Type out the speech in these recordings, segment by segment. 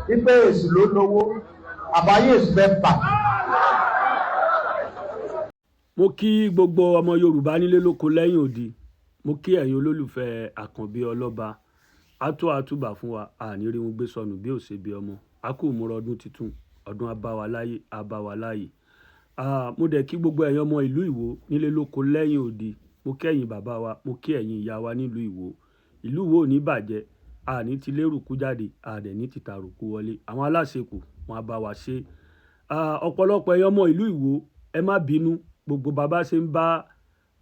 Wípé èṣù ló lówó, àbáyé èṣù fẹ́ bà. Mo kí gbogbo ọmọ Yorùbá nílé lóko lẹ́yìn odi. Mo kí ẹ̀yin olólùfẹ́ Àkànbí Ọlọ́ba. Á tó àtúbà fún wa, àní rí wọn gbé sọnù bí ò ṣe bí ọmọ. A kú ìmúra ọdún tuntun, ọdún á bá wa láyé, á bá wa láàyè. Mo dẹ̀ kí gbogbo ẹ̀yin ọmọ ìlú Ìwó nílé lóko lẹ́yìn odi. Mo kí ẹ̀yin bàbá wa, mo kí ẹ̀yin ìyá wa nílùú Ìwó. Ìlú Ìwó ò ní bàjẹ́, àní ti lérùkú jáde, àdẹ̀ ní ti tàrùkù wọlé. Àwọn aláṣekù wọn á bá wa ṣe. Ọ̀pọ̀lọpọ̀ ẹ̀yin ọmọ ìlú Ìwó, ẹ má bínú. Gbogbo bàbá ṣe ń bá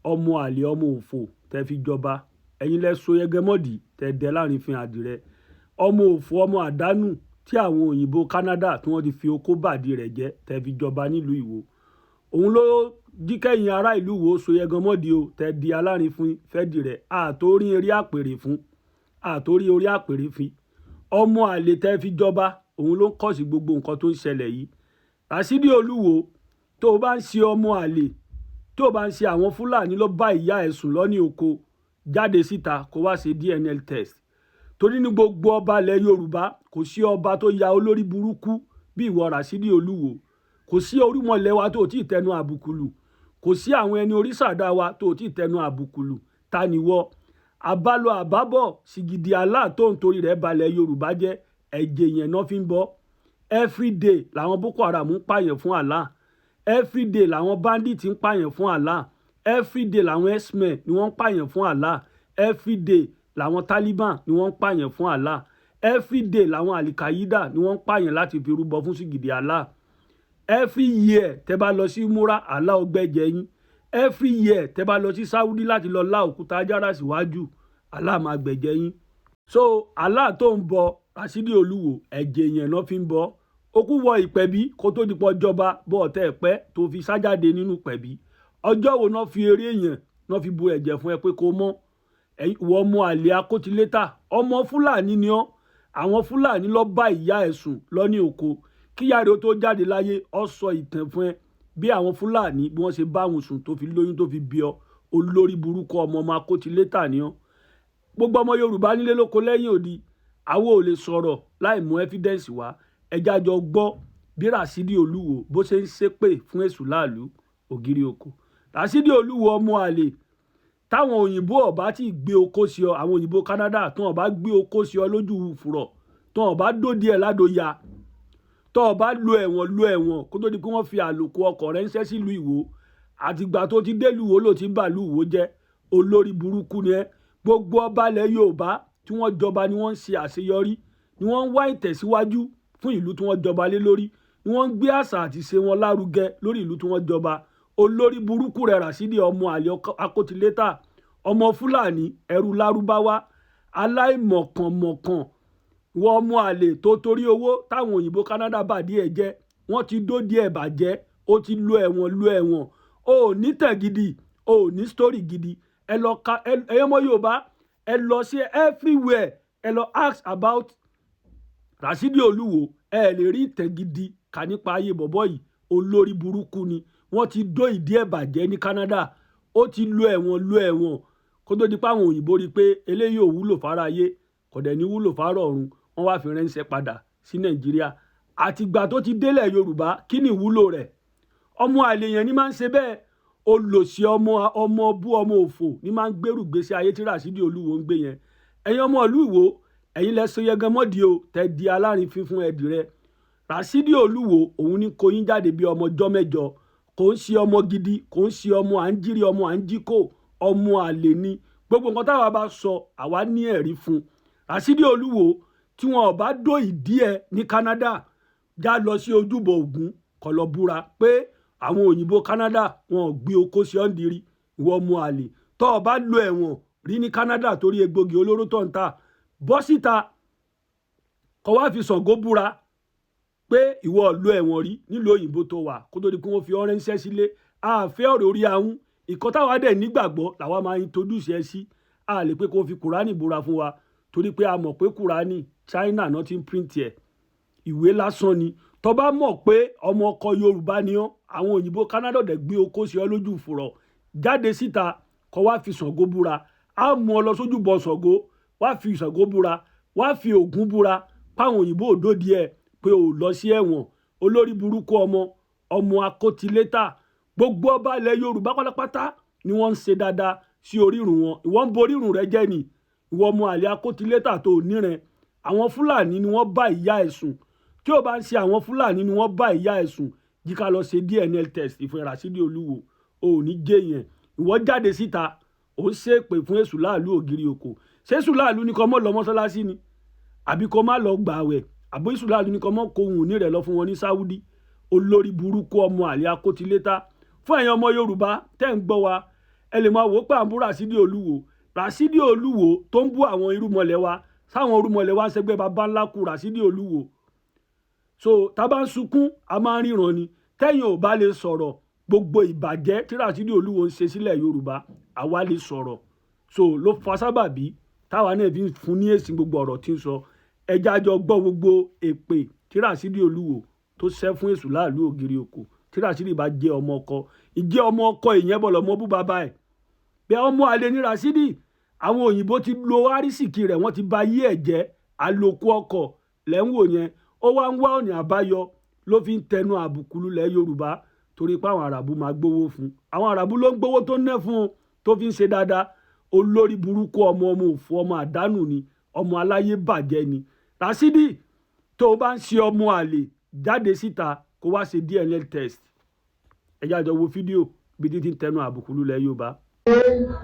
ọmọ àlè, ọmọ òfò tẹ́ fi jọba. Ẹ̀yin lẹ so yẹgẹmọ́dì tẹ́ dẹ láàrin fin àdìrẹ. Ọmọ òfò, ọmọ àdánù tí àwọn òyìnbó Canada tí wọ́n ti fi okó bàdí rẹ̀ jẹ́ tẹ́ fi jọba nílùú Ìwó. Òun ló jíkẹ́yìn ará ìlú Ìwó so yẹgẹmọ́dì o tẹ́ di alárin fún fẹ́dìrẹ. Àtórí eré àpèrè fún, àtórí orí àpèrè fi. Ọmọ àlè tẹ́ fi jọba, òun ló ń kọ̀ sí gbogbo nǹkan tó ń ṣẹlẹ̀ yìí. Ràṣídì Olúwo, tó o bá ń ṣe ọmọ àlè, tó o bá ń ṣe àwọn Fúlàní ló bá ìyá ẹ̀ sùn lọ́ní oko, jáde síta kó wá ṣe DNA test. Torí ní gbogbo ọba ilẹ̀ Yorùbá, kò sí ọba tó ya olórí burúkú bí ìwọ Ràṣídì Olúwo. Kò sí orúmọlẹ̀ wa tó ti tẹnu àbùkù lù. Kò sí àwọn ẹni orísàdá wa tó ti tẹnu àbùkù lù. Ta ni wọ́? Àbálọ àbábọ̀ sìgìdì Allah tó ń torí rẹ̀ balẹ̀ Yorùbá jẹ́, ẹ̀jẹ̀ yẹn náà fi ń bọ́. Everyday làwọn Boko Haram ń pààyàn fún Allah. Everyday làwọn bandits ń pààyàn fún Allah. Everyday làwọn herdsmen ni wọ́n ń pààyàn fún Allah. Everyday làwọn Taliban ni wọ́n ń pààyàn fún Allah. Everyday làwọn Al-Qaeda ni wọ́n ń pààyàn láti fi rúbọ fún sìgìdì Allah. Every year tẹ́ bá lọ sí múra, Allah ó gbẹ̀jẹ̀ yín. Every year tẹ́ bá lọ sí Saudi láti lọ lá òkúta ajára síwájú, Allah máa gbẹ̀jẹ̀ yín. So Allah tó ń bọ, Ràṣídì Olúwo, ẹ̀jẹ̀ yẹn náà fi ń bọ. Ó kú wọ ìpẹ̀bí kó tó dipọ̀ jọba bọ́ ọ̀tẹ̀ ẹ̀pẹ́ tó fi sájáde nínú pẹ̀bí. Ọjọ́ wo náà fi eré èèyàn náà fi bu ẹ̀jẹ̀ fún ẹ pé kó mọ́ ìwọ ọmọ àlè akótilétà? Ọmọ Fúlàní ni ọ́. Àwọn Fúlàní lọ bá ìyá ẹ̀ sùn lọ́ní oko. Kíyà rẹ̀ ó tó jáde láyé, ọ sọ ìtàn fún ẹ bí àwọn Fúlàní bí wọ́n ṣe bá wọn sùn tó fi lóyún tó fi bí ọ. Olórí burúkú, ọmọ ọmọ akótilétà ni ọ́. Gbogbo ọmọ Yorùbá nílé lóko lẹ́yìn odi, àwọn ò lè sọ̀rọ̀ láì mú evidence wá. Ẹjá jọ gbọ́ bí Ràṣídì Olúwo bó ṣe ń ṣépè fún èṣù láàlú ògiri oko. Ràṣídì Olúwo, ọmọ àlè, táwọn òyìnbó ọba tí gbé oko sí ọ, àwọn òyìnbó Canada tí wọn bá gbé oko sí ọ lójú fùrọ̀, tí wọn bá dòdì ẹ̀ ládòya, tó o bá lo ẹ̀wọ̀n, lo ẹ̀wọ̀n kó tó di pé wọ́n fi àlòkù ọkọ̀ ránṣẹ́ sílùú Ìwó. Àtìgbà tó ti délùú Ìwó ló ti ń bàlú Ìwó jẹ́. Olórí burúkú ni ẹ́. Gbogbo ọba ilẹ̀ Yorùbá tí wọ́n jọba ni wọ́n ń ṣe àṣeyọrí, ni wọ́n ń wá ìtẹ̀síwájú fún ìlú tí wọ́n jọba lé lórí, ni wọ́n ń gbé àṣà àti ìṣe wọn lárugẹ lórí ìlú tí wọ́n jọba. Olórí burúkú rẹ̀ Ràṣídì, ọmọ àlè akótilétà, ọmọ Fúlàní ẹrú lárúbáwá aláìmọ̀kànmọ̀kàn, wọ́n ọmọ àlè tó torí owó táwọn òyìnbó Canada bàdí ẹ̀ jẹ́, wọ́n ti dó díẹ̀ bàjẹ́. Ó ti lo ẹ̀wọ̀n, lo ẹ̀wọ̀n. Ó ní tẹ̀ gidi, ó ní story gidi. Ẹ lọ ka ẹ̀yọ́ ọmọ Yorùbá, ẹ lọ sí everywhere, ẹ lọ ask about Ràṣídì Olúwo. Ẹ lè rí ìtẹ̀ gidi kà nípa ayé bọ̀bọ̀ yìí. Olórí burúkú ni. Wọ́n ti dó ìdí ẹ̀ bàjẹ́ ní Canada. Ó ti lo ẹ̀wọ̀n, lo ẹ̀wọ̀n kó tó di pé àwọn òyìnbó rí i pé eléyìí ò wúlò fáráyé, kò dẹ̀ ní wúlò fárọ̀ ọ̀run. Wọ́n wá fi ránṣẹ́ padà sí Nàìjíríà. Àtìgbà tó ti délẹ̀ Yorùbá, kí ni ìwúlò rẹ̀? Ọmọ àlè yẹn ní máa ń ṣe bẹ́ẹ̀. Olòṣì, ọmọ ọmọ bú, ọmọ òfò ní máa ń gbèrú gbèsè ayé tí Ràṣídì Olúwo ń gbé yẹn. Ẹ̀yin ọmọ ìlú Ìwó, ẹ̀yin lẹ so yẹgan mọ́dì o tẹ́ di alárin fífún ẹ̀dì rẹ. Ràṣídì Olúwo, òun ní kó yín jáde bí ọmọ ọjọ́ mẹ́jọ. Kò ń ṣe ọmọ gidi, kò ń ṣe ọmọ à ń jírí, ọmọ à ń jí kò, ọmọ àlè ni. Gbogbo nǹkan táwa bá sọ, àwa ní ẹ̀rí fún. Ràṣídì Olúwo, tí wọn ò bá dó ìdí ẹ ní Canada, já lọ sí ojúbọ Ògún kó lọ búra pé àwọn òyìnbó Canada wọn ò gbé oko sí ọ́ndìrí. Ìwọ ọmọ àlè, tó o bá lo ẹ̀wọ̀n rí ní Canada torí egbògi olóró tó ń ta, bọ́ síta kó wá fi Ṣàngó búra pé ìwọ lo ẹ̀wọ̀n rí nílùú òyìnbó tó wà kó tó di pé wọ́n fi ọ́ ránṣẹ́ sílé. Àfẹ́ ọ̀rọ̀ orí ahun ìkọ́ táwa dẹ̀ nígbàgbọ́ làwa máa introduce ẹ sí. A lè pé kó fi Kùránì búra fún wa, torí pé a mọ̀ pé Kùránì, China náà ti ń print ẹ̀, ìwé lásán ni. Tó bá mọ̀ pé ọmọ ọkọ Yorùbá ni ọ́, àwọn òyìnbó Canada dẹ̀ gbé okó sí ọ lójú fùrọ̀, jáde síta kó wá fi Ṣàngó búra. Á mú ọ lọ sójú bọ Ṣàngó, wá fi Ṣàngó búra, wá fi Ògún búra. Páwọn òyìnbó òdòdí ẹ pé ò lọ sí ẹ̀wọ̀n. Olórí burúkú ọmọ, ọmọ akótilétà. Gbogbo ọba ilẹ̀ Yorùbá pátápátá ni wọ́n ń ṣe dáadáa sí orírun wọn. Ìwọ ń borírun rẹ jẹ́ ni, ìwọ ọmọ àlè akótilétà tó níran. Àwọn Fúlàní ni wọ́n bá ìyá ẹ̀ sùn. Tí ó bá ń ṣe àwọn Fúlàní ni wọ́n bá ìyá ẹ̀ sùn, jí ká lọ ṣe DNA test ìfún Ràṣídì Olúwo, ò ní jẹ́ yẹn. Ìwọ jáde síta, ó ń ṣèpè fún èṣù láàlú ògiri òkò. Ṣéṣù láàlú ni kò mọ́ lọ mọ́ṣáláṣí ni, àbí kò má lọ gbààwẹ̀? Àbí èṣù láàlú ni kò mọ́ kó ohun ìní rẹ̀ lọ fún wọn ní Sáúdí? Olórí burúkú ọmọ àlè akótilétà. Fún ẹ̀yin ọmọ Yorùbá tẹ́ ń gbọ́ wa, ẹ lè máa wò ó pé à ń bú Ràṣídì Olúwo. Ràṣídì Olúwo tó ń bú àwọn irúmọlẹ̀ wa, sáwọn irúmọlẹ̀ wa ń ṣẹgbẹ́ baba ńlá ku Ràṣídì Olúwo. So tá a bá ń sunkún, a máa ń ríran ni. Tẹ́yìn ò bá lè sọ̀rọ̀ gbogbo ìbàjẹ́ tí Ràṣídì Olúwo ń ṣe sílẹ̀ Yorùbá, àwa lè sọ̀rọ̀. So ló fa sábàbí táwa náà fi ń fún ní èsì gbogbo ọ̀rọ̀ tí ń sọ. Ẹja jọ gbọ́ gbogbo èpè tí Ràṣídì Olúwo tó ṣẹ́ fún èṣù láàlú ògiri òkò. Tí Ràṣídì bá jẹ́ ọmọ ọkọ, ìjẹ́ ọmọ ọkọ ìyẹn bọ̀ lọ́mọ bú bàbá ẹ̀ bẹ́ẹ̀. Ọmọ àlè ní Ràṣídì. Àwọn òyìnbó ti lo àrísìkí rẹ̀, wọ́n ti ba yí ẹ̀ jẹ́. Àlòkù ọkọ̀ lẹ́ ń wò yẹn. Ó wá ń wá ọ̀nà àbáyọ, ló fi ń tẹnu àbùkù lulẹ̀ Yorùbá, torí pé àwọn Àràbù máa gbowó fún. Àwọn Àràbù ló ń gbowó tó ń ná fún un tó fi ń ṣe dáadáa. Olórí burúkú ọmọ, ọmọ òfò, ọmọ àdánù ni, ọmọ aláyé bàjẹ́ ni Ràṣídì. Tó o bá ń ṣe ọmọ àlè, jáde síta kó wá ṣe DNA test. Ẹ jẹ́ àjọ wo fídíò bí títí ń tẹnu àbùkù lulẹ̀ Yorùbá.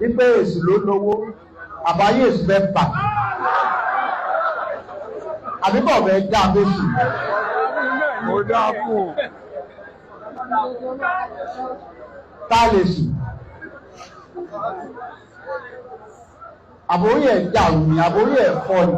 Ipe èṣù ló lówó, àbáyé èṣù fẹ́ bà, àbí kò fẹ́ dá fésù? Mo dáa fún un. Tá lè sùn, àbórí ẹ̀ dàrú ni, àbórí ẹ̀ fọ́ ni.